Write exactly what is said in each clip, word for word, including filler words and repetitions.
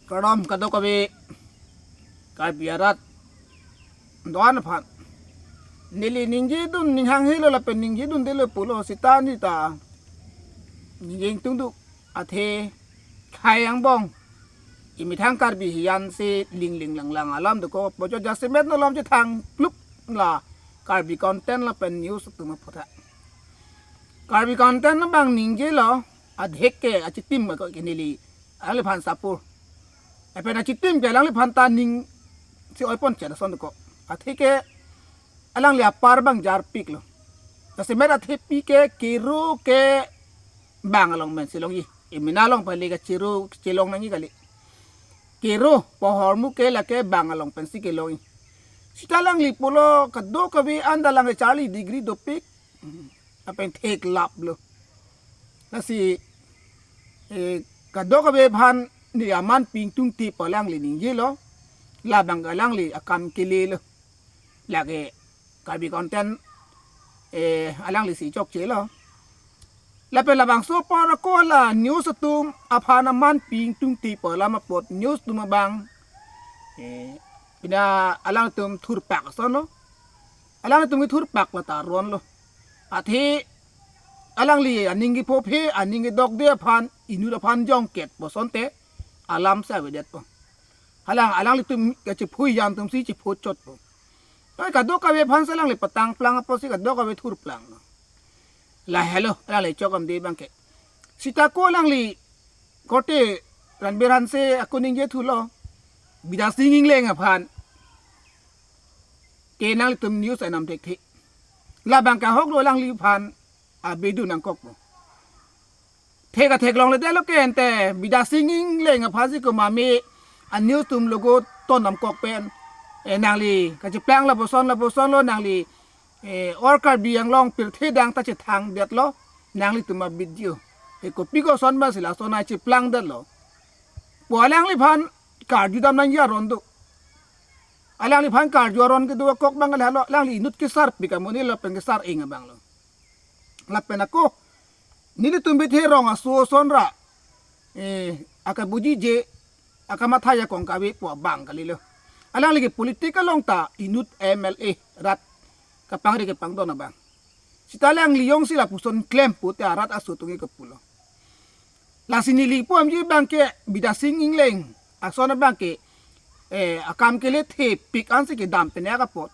Kardom kadokave Karbi arat do-an aphan. Neli ningjedun ning hanghe lo lapen ningjedundelo pulo seta neli ta ningje ingtungduk athe khei angbong imethang Karbi hiyan si lingling langlang alam dokok pu jo jasemet no lom chethang plup la Karbi content lapen news atum aphuthak. Karbi content abang ningjelo adhek ke achitim ko ke neli alangliphan sapur. Lapen achitim ke alangliphan ta ning si oipon chena son ko. Athe ke alangli apar abang jarpiklo. Jasemet athe pi ke Kero ke bang along pen si longji. Imena along pale ke Kero chelong nangji kali. Kero pohor mu ke lake bang along pensi kelongji. Seta alangli pulo kadokave anta lang charli degree dopik. Lapen theklaplo. Lasi eh, kadokave aphan neli aman pingtung ti pu alangli ningjelo. Labang alangli akam kelelo. Lake Karbi content eh, alangli si chokchelo. Lapen labangso apor ako la news atum aphan aman pingtung ti pu alam apot news atum abang eh, pina alangtum thurpak asonlo. Alangtum kethurpak la ta ronlo. Athe alangli aning kephophe aning kedokde aphan inut aphan jongket pu asonte alam si avedetpo. Halang alanglitum kachephui jam atum si chephochotpo. Ai kadokave aphan si alangli patangplang apotsi kadokave thurplanglo. Lahelo alangli chok amde abang ke. Seta ko alangli korte Ranbir Hanse ako ningje thulo. Bidya Sing Engleng aphan ke nanglitum news enam thekthe. Labang ke ahoklo alangliphan abidun nangkokpo. Thek athek longledetlo ke ante Bidya Sing Engleng aphan si komat me a-news atum logo ton damkok pen. Eh, nangli kacheplang lapuson lapusonlo nangli eh, or Karbi Anglong pirthe adang ta chethangdetlo nanglitum a-video. Eh, kopi koson ma si lason ai cheplangdetlo. Pu alangliphan karjudam nangji aron do. Alangliphan karju aron kedo akok abang lahelo alangli inut kesarpik amonit lapen kesar-ing abanglo. Lapen ako nelitum bithe rong aso ason ra eh, akabuji je akamatha jakong kave pu abang kalilo. Alangli ke politik along ta inut M L A rat kapangri kepangdon abang. Seta alangli jongsi lapuson klem pute arat aso atum ke kepulo. Lasi neli pu amji abang ke Bidya Sing Engleng ason abang ke eh, akam kele thepik ansi kedam penek apot.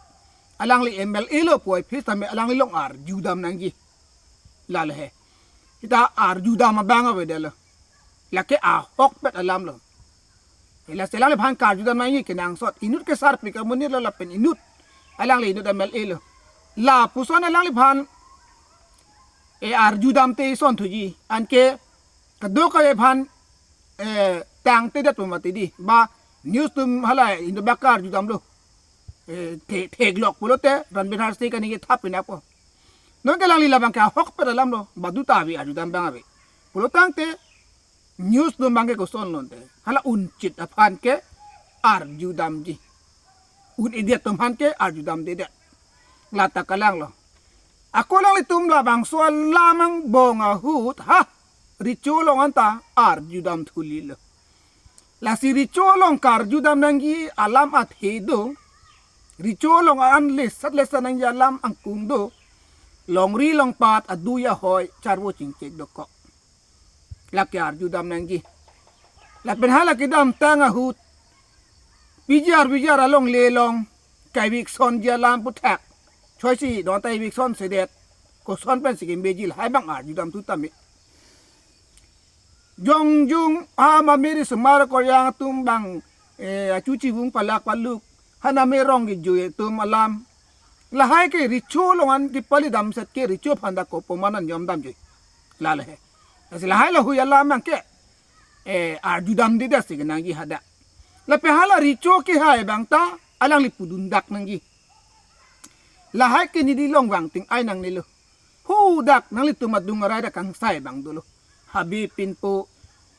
Alangli M L A lo puvoiphit tame alangli along arjudam nangji. Lale he. Seta arjudam abang avedetlo. Lake ahokpet alamlo. Lasi alangliphan karjudam nangji kenangsot. Inut kesarpik amonitlo lapen inut. Alangli inut M L A lo. Lapuson alangliphan eh, arjudamte ison thuji. Anke kadokave aphan eh, tangtedet pu mati di. Ba news atum hala inut abang karjudamlo. Eh, the-, theklok pulote Ranbir Hanse kaningje thap penapo. Nonke alangli labang ke ahokpet alamlo. Badu ta ave arjudam abang ave. Pulotangte news atum abang ke kosonlo ante. Hala unchit aphan ke arjudamji. Un-edet atum aphan ke arjudamdedet. Lata kalanglo. Ako alanglitum labangso alam angbong ahut ha. Recho along anta arjudam thulilo. Lasi recho along karjudam nangji alam athe do. Recho along an lesat lesat nangji alam angkung do. Longri longpat adu ahoi charvo chingchek dokok. Lake arjudam nangji. Lapen hala kedamtang ahut. P G R V G R alongle along. Kaivikson ji alam aphuthak. Choisi don ta eviction sedet. Koson pensi kembeji lahai abang arjudam thu tame. Jongjung ama meri semar koryang atum abang eh, achu chivung palak paluk. Hana merong kejui atum alam. Lahai ke recho along an kepali damset ke recho aphan ta kopoman an jom damjui. Lale he. Lasi lahai lahui alam abang ke eh, arjudamdedet si kenangji hadak. Lapen hala recho kehai abang ta alangli pudundak nangji. Lahai ke neli along vangting ai nangnelo. Hadak nanglitum adung arai ta kangsai abang dolo. Habe Pinpo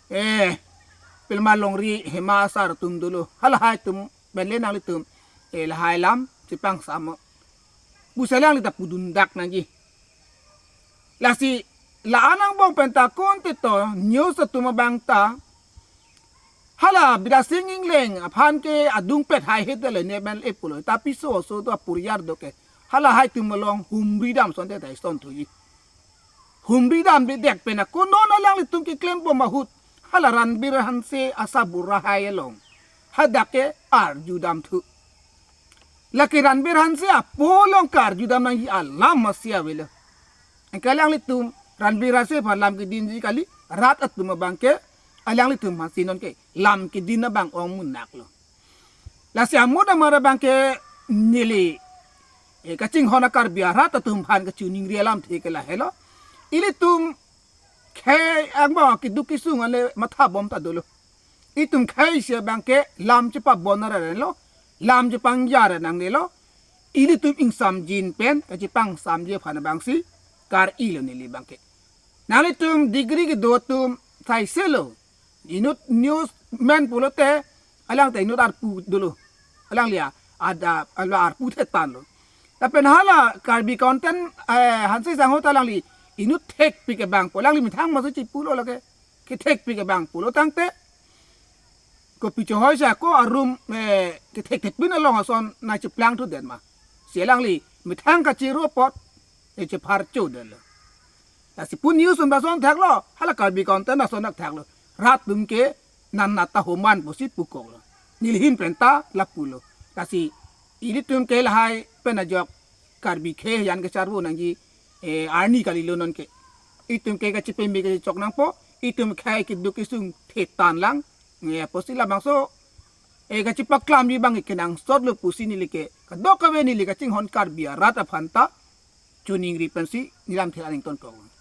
eh, Pelma Longri Hema Asar atum dolo. Halahai atum pen le nanglitum eh, lahai alam chepangsamo. Pusi alangli ta pudundak nangji. Lasi la-an angbong pen ta konte to news atum abang ta Hala Bidya Sing Engleng aphan ke adung pet haihe te le ne men e pulo. Ta piso oso do aporiar do ke. Halahai atum along humri dam asonte ta ison thuji. Humri damde dek pen ako non alanglitum keklem bom ahut hala Ranbir Hanse asabur lahai along hadak ke arju damthu. Lake Ranbir Hanse apo along karju dam nangji alam masi avelo. Anke alanglitum Ranbir Hanse aphan lam kedinji kali, rat atum abang ke alanglitum aphansi non ke lam kedin abang ong munak lo. Lasi amut amar abang ke neli, eh, kachinghon a-Karbi arat atum aphan kachiningri alamthe ke lahelo. Ilitum khei angbong keduk kesung ale matha bom ta dolo. Itum khei isi abang ke lam chepabon ra lo, lam chepangjar nangnelo. Ilitum ingsamjin pen kachepangsamji aphan abangsi kar-ilo neli abang ke. Nanglitum degree kedo atum thaiselo. Inut news men pulote alangte inut arpu dolo. Alangli a, ada, ala arpu thetan lo. Lapen hala Karbi content, eh, Hanse Sangho ta alangli inut thekpik abang pu. Alangli methang maso chipulo lake. Kethekpik abang pulo tangte, kopi chohoi sa ko arum, eh, kethek thekpin along ason nangcheplang thu den ma. Si alangli methang kachiro apot, eh, chepharcho den lo. Lasi pu news un bason thaklo, hala Karbi content ason thaklo. Rat atum ke nana ta homan pusi pukoklo. Neli ahin pen ta lapulo. Lasi ilitum ke lahai pen ajok Karbi khei an kecharvo nangji, eh, arni kalilo non ke. Itum ke kachepeme kachechok nangpo, itum khei keduk kesung thetan lang. Eh, apotsi labangso, eh, kachepaklamji abang kenangsot lo pusi neli ke kadokave neli kachinghon Karbi arat aphan ta chiningri pensi neli lamthe aning tonkok.